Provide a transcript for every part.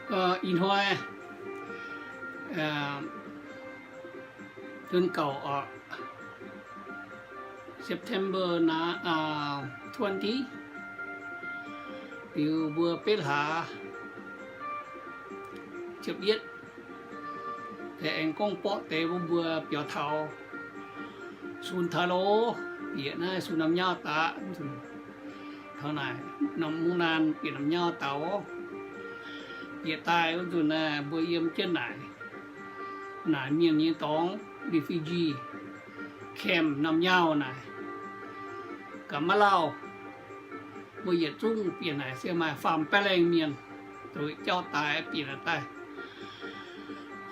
Ih hnoi, dunh gauh oc, September twenty, liuz mbuo betv hlaax ziepc yietv, aengx gorngv borqv deix mbuo biaux taux Sun taux loz, bieqc naaiv Sun norm nyauv daaih. Taux naaic, norm mungv naan bieqc norm nyauv daaih oc. Bieqc daaih wuov nzunc naaiv mbuo yiem jienv naaic, naaic mienh nyei dorngx, refugee camp norm nyauv naaic, gaax maiv lauh, mbuo yietc zungv bieqc naaic se maaih faam baeqv laengh mienh, zoux jauv daaih bieqc naaic daaih.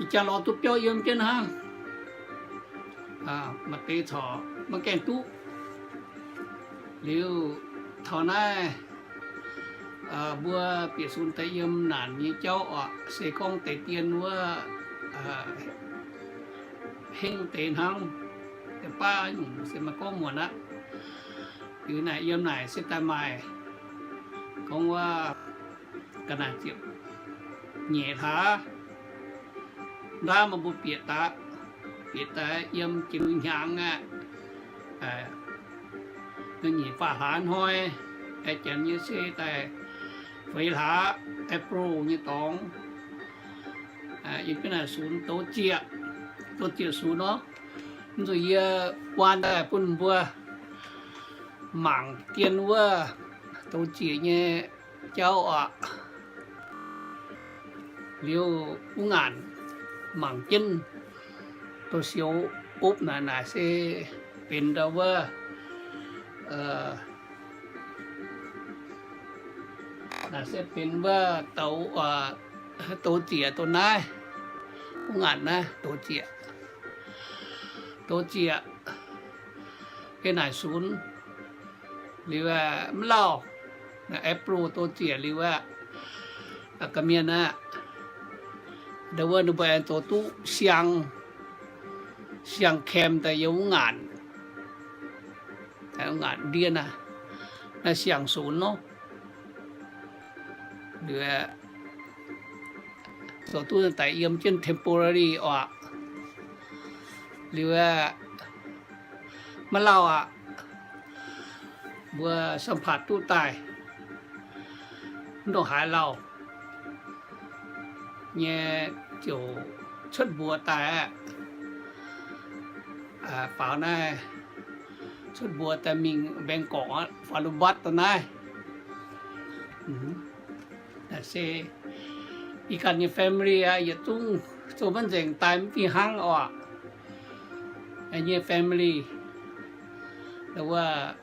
Ih jaax lorz duqv biauv yiem jienv hnangv. Maaih deix corc maiv gaengh duqv. Liuz taux naaiv, mbuo bieqc Sun daaih yiem naanc nyei jauv oc, se gorngv deix dien wuov hengv deix hnangv, deix baav nyungc se maaih gorngv muonc aqv. Liuz naaic yiem naaic se daaih maaih gorngv wuov ga'naaiv ziepc nyeic hlaax, ndaamv mbuo bieqc daaih, bieqc daaih yiem jiex hnyangx aqv, nyeic faah hlaax hnoi, aengx janx nyei se daaih feix hlaax, April nyei dorngx. Yiem jienv naaic Sun douz zieqc, douz zieqc Sun nor, mv zuqc yie waan daaih bun mbuo mangc dien wuov douz zieqc nyei jauv oc. Liuz wuov ngaanc mangc jienv douz sioux opv naaic, naaic se benx ndau wuov, naaic se benx wuov douz, douz zieqc douz naaiv. Wuov ngaanc naaiv douz zieqc, douz zieqc, yiem naaic Sun. Liuz mv lauh, April douz zieqc liuz aqv, ga'mienh aqv, ndau wuov ninh mbuo aengx zoux duqv siang, siang camp daaih yiem wuov ngaanc, ngaanc ndiev naaiv, naaiv siang Sun nor. Liuz zoux duqv daaih yiem jienv temporary oc. Liuz maiv lauh aqv, mbuo สัมภาษณ์ duqv daaih, mv ndongc haaix lauh nyei ziouc cuotv mbuox daaih aqv. Faaux naaiv cuotv mbuox daaih mingh Bangkok, faaux Lombard daaih naaiv. Se ih ganh nyei family aqv, yietc zungv zoux maiv nzengc daaih mv fih hnangv oc. Nyei family wuov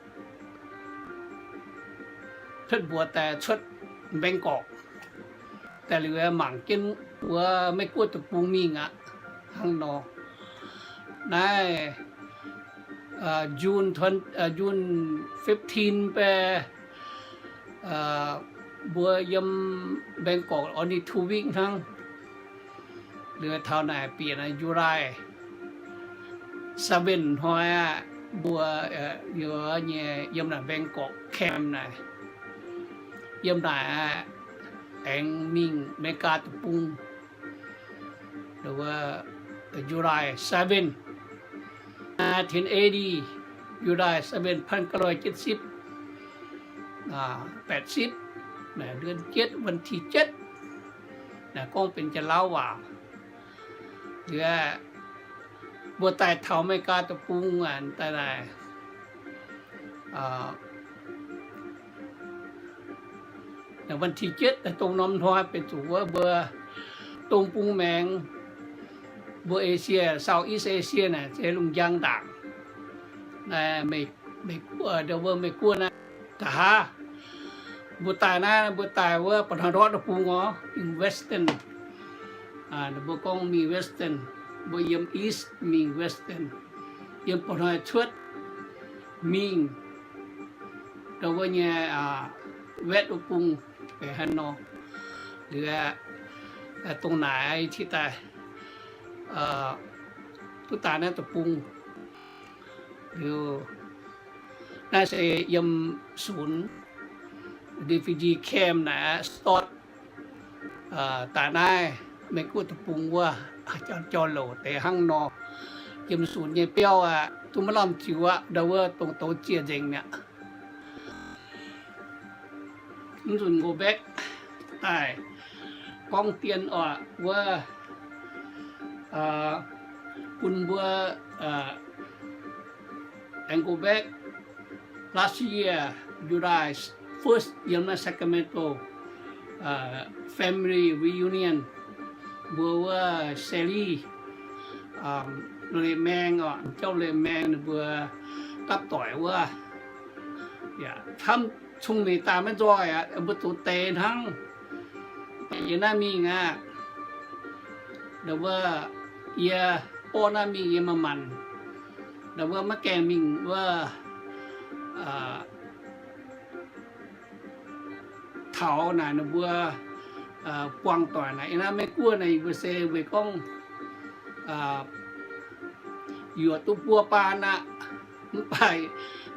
cuotv mbuox daaih cuotv Bangkok daaih liuz mangc jienv wuov Meiv Guoqv deic-bung mingh aqv. Hnangv nor, naaiv June, June fifteen baac mbuo yiem Bangkok only two week hnangv. Liuz taux naaic bieqc naaiv July seven hnoi aqv, mbuo nyei yiem naaic Bangkok camp naaic, yiem naaic aqv, aengx mingh America deic-bung. July seven, nineteen eighty, July seven, พันเก้าร้อยเจ็ดสิบ, แปดสิบ, เดือนเจ็ด วันที่เจ็ด gorngv benx Janx-Lauv waac. Liuz mbuo daaih taux America deic-bung daaih naaic, วันที่เจ็ด daaih dongh norm hnoi benx zuqc wuov mbuo dongh bung maengx, mbuo Asia, Southeast Asia naaic se lungh njang ndaangc, Meiv Guoqv, ndau wuov Meiv Guoqv naaiv. Nqa'haav mbuo daaih naaiv, mbuo daaih wuov mba'hnoi ndortv deic-bung oc, mingh Western. Mbuo gorngv mingh Western, mbuo yiem East mingh Western, yiem mba'hnoi cuotv mingh ndau wuov nyei West wuov bung, benx hnangv nor. Liuz dongh naaic qiex daaih duqv daaih naaiv deic-bung. Liuz naaiv se yiem Sun refugee camp naaic aqv, Sturt. Daaih naaiv Meiv Guoqv deic-bung wuov, jauv-louc deix hnangv nor. Yiem sunx nyei biauv aeqv, zungv maiv lamh ziux aqv, ndau wuov dongh douz ziec nzengc mi'aqv. Mv nzunc go back daaih gorngv dien oc wuov, bun mbuo aengx go back last year July first yiem naaiv Sacramento, family reunion, mbuo wuov Sally, Leiz Maeng oc, jauv Leiz Maeng ninh mbuo gapv doic wuov, camv cong-mengh daaih maiv nzoih aqv, mbuo zoux deix hnangv. Yie naaiv mingh aqv, ndau wuov, yie borqv naaiv mingh yie maaih manc, ndau wuov maiv gaengh mingh wuov taux naaic ninh mbuo buangh doic naaic, yie naaiv Meiv Guoqv naaic yie mbuo se weic gorngv yuoqc duqv buo baan aqv. Mv baac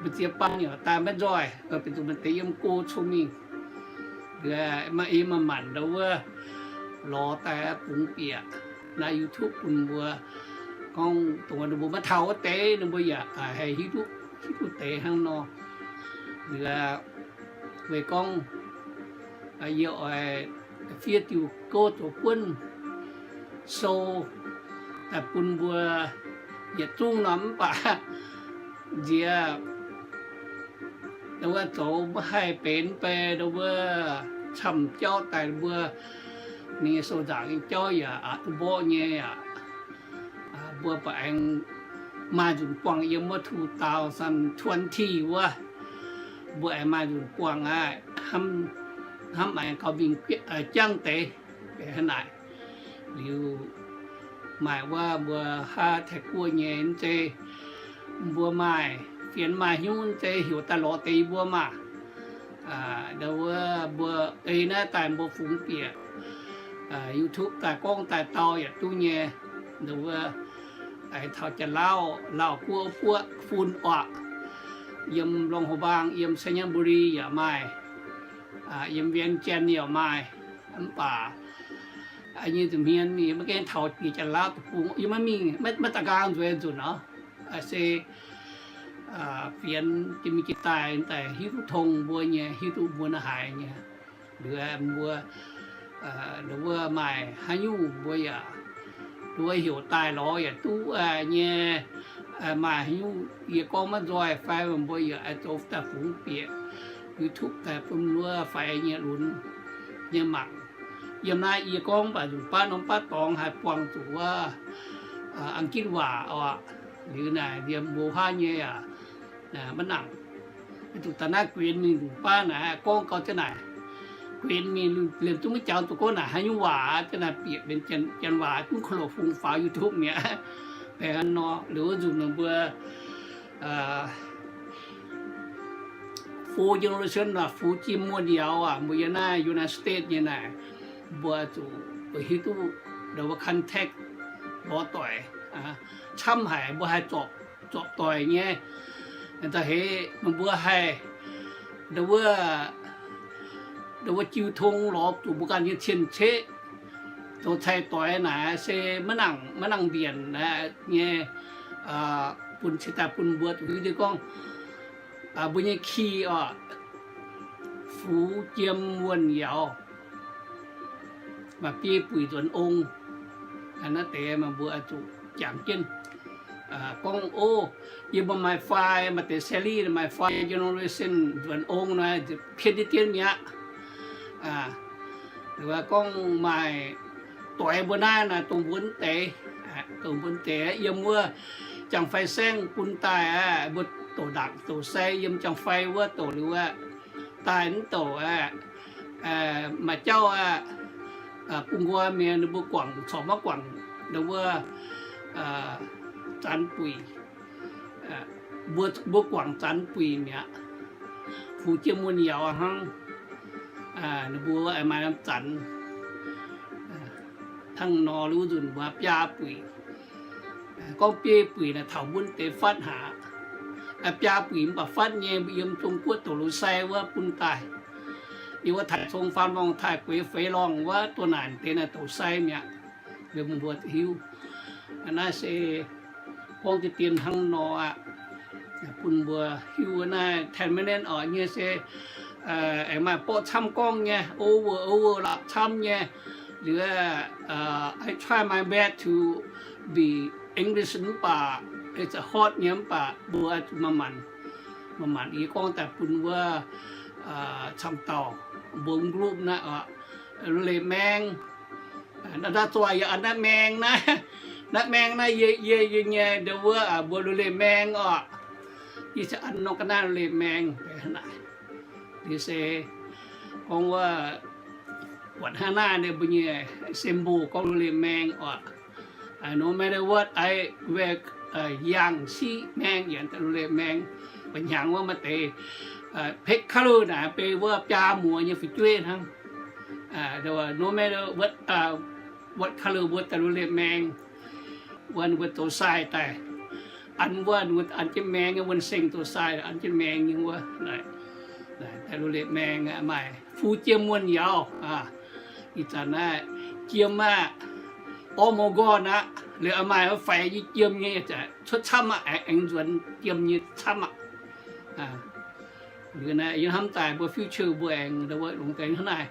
mbu'ziex baan yaac daaih maiv nzoih, benx zuqc maaih deix yiem go cong-mengh. Yie maaih manc ndau wuov lorz daaih bungx bieqc naaiv YouTube bun mbuo, gorngv dongh ninh mbuo maiv taux wuov deix ninh mbuo yaac haih hiuv duqv deix hnangv nor. Liuz weic gorngv yie oix fiev diuh gouv zoux buonv sou daaih bun mbuo yietc zungv nor, mv baac nziex ndau wuov zoux maiv haih benx bei ndau wuov camv jauv daaih mbuo, ninh nyei sou nzaangc nyei jauv yaac aqc duqv mborqv nyei aqv. Mbuo baac aengx maaih nzunc buangh yiem wuov two thousand twenty wuov, mbuo aengx maaih nzunc buangh aqv, hnamv aengx gauh mingh jangv deix. Hnangv naaic liuz, maaih wuov mbuo haav Taiv Guoqv nyei mv zeiz mbuo maaih fienx maaih hnyouv mv zeiz heuc daaih lorz deix yie mbuo maah. Ndau wuov mbuo ei naaiv daaih mbuo fungx bieqc YouTube daaih gorngv daaih dau yaac duqv nyei. Ndau wuov aengx taux Janx-Lauv, Lauv Guoqv, Guoqv fun oc. Yiem Luang Prabang, yiem Sainyabuli yaac maaih, yiem Vientiane yaac maaih. Mv baac nyei nza'hmien mingh maiv gaengh taux jiex Janx-Lauv deic-bung, yie maiv mingh, maiv da'nqaang nzueic nzunc nor. Se fienx jiex mingh jiex daaih daaih hiuv duqv tong mbuo nyei, hiuv duqv mbuo naaiv haaix nyei. Liuz mbuo wuov maaih haaix nyungc mbuo yaac, wuov heuc daaih lorz yaac duqv nyei. Maaih haaix nyungc yie gorngv maiv nzoih fai mbuo yaac zoux daaih fungx bieqc YouTube daaih bun wuov faix nyei lunx nyei mangc. Yiem naaiv yie gorngv mv baac nzunc baav norm baav dorngx haih buangh zuqc wuov Ang^gitv waac oc. Liuz naaic yiem mbuo huaav nyei aac, maiv nangc. Zuqc daaih naaiv guenx mingh nzunc baav naaic gorngv gau jienv naaic, guenx mingh liemh zungv maiv jangx zuqc gorngv naaic haaix nyungc waac aqv. Jienv naaic bieqc benx Janx-Waac, mv kouv loc fungx faaux YouTube mi'aqv. Baengh nor liuz wuov nzunc meih mbuo four generation aac, fu'jueiv muonh yaauz aac, mbuo yiem naaiv United States nyei naaic, mbuo zuqc hiuv duqv ndau wuov contact lorz doic camv haic, mbuo haih zorpc doic nyei. Da'heix meih mbuo haih ndau wuov, ndau wuov jiu tong lorz zuqc mbuo ganh nyei cien-ceqv zoux cai doix naaic se maiv nangc, maiv nangc mbienc nyei. Bun cingx daaih bun mbuo zuqc hiuv duqv gorngv mbuo nyei ki oc, fu'jueiv muonh yaauz, maaih biei buic nzuonx ong. Naaiv deix meih mbuo zuqc jangx jienv gorngv, o, yie mbuo maaih five, maaih deix Sally maaih five generation nzuonx ong nor, pien diqv dien mi'aqv. Gorngv maaih doix mbuo naaiv naaic dongh mbuo deix, dongh mbuo deix yiem wuov jangx-fai saengv bun daaih aqv, mbuo douc ndaangc douc sai yiem jangx-fai wuov douc liuz aqv, daaih mv douc aqv, maaih jauv aqv, bun nqoi mienh ninh mbuo guangc corc maiv guangc, ninh mbuo zanx buic, mbuo guangc zanx buic mi'aqv. Fu'jueiv muonh yaauz hnangv, ninh mbuo maaih zanx hnangv nor, wuov nzunc mbuo biaa buic. Gorngv biei buic naaic taux mbuo deix fatv haic. Biaa buic mv baac fatv nyei, mbuo yiem Zong-Guoqv douc liuz sai wuov bun daaih. Yie wuov taaih cong faam lorngh, taaih gueix feix lorngh wuov, doh naaic deix naaiv douc sai mi'aqv. Liuz mbuo hiuv. Naaiv se gorngv deix dien hnangv nor aqv. Bun mbuo hiuv naaiv ten minutes oc nyei se aengx maaih borqv camv gorngv nyei, over, over lorqc camv nyei. Liuz, I try my best to be English mv baac it's hard nyei mv baac mbuo zuqc manc-manc. Manc-manc yie gorngv daaih bun wuov camv dauh mbuo group naaiv oc, lu leiz maeng. Naaiv zoih yie naaiv maeng naaiv, naaiv maeng naaiv yie, yie, yie nyei ndau wuov mbuo lu leiz maeng oc. Yie se an nor ga'naaiv lu leiz maeng. Liuz se gorngv wuov, buatc hnangv naaiv mbuo nyei symbol gorngv lu leiz maeng oc. No matter what, I wear yangh siqv maeng, yangh lu leiz maeng. Ba'hnyangx wuov maaih deix pet color naaic, benx wuov biaa muoz nyei fu'jueiv hnangv. No matter what color mbuo daaih lu leiz maeng. Wuov mbuo zoux sai daaih, an wuov an jienv maeng, wuov seng zoux sai an jienv maeng nyei wuov. Daaih lu leiz maeng maaih fu'jueiv jiem wuonh yaac, ih zanc naaiv jiem aqv, orv mouz nqorn aqv. Liuz maaih faix nyei jiem nyei, cuotv camv aqv, aengx nzuonx jiem nyei camv aqv. Liuz naaiv yie hnamv daaih mbuo future mbuo aengx longx deix hnangv naaiv.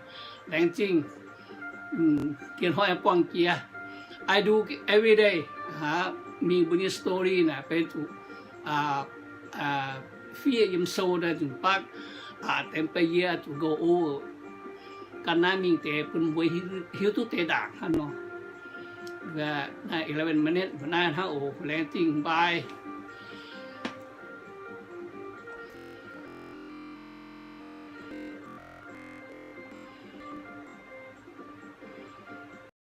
Laengz zingh. Dien hnoi buangh jiex, I do every day. Mingh mbuo nyei story naaic benx zuqc fiev yiem sou daaih nzunc baav, aqc deix beiv yie zuqc go over. Gan naaiv mingh deix bun mbuo hiuv duqv deix ndaangc hnangv nor. Naaiv eleven minutes mbuo naaiv hnangv oc. Laengz zingh, bye.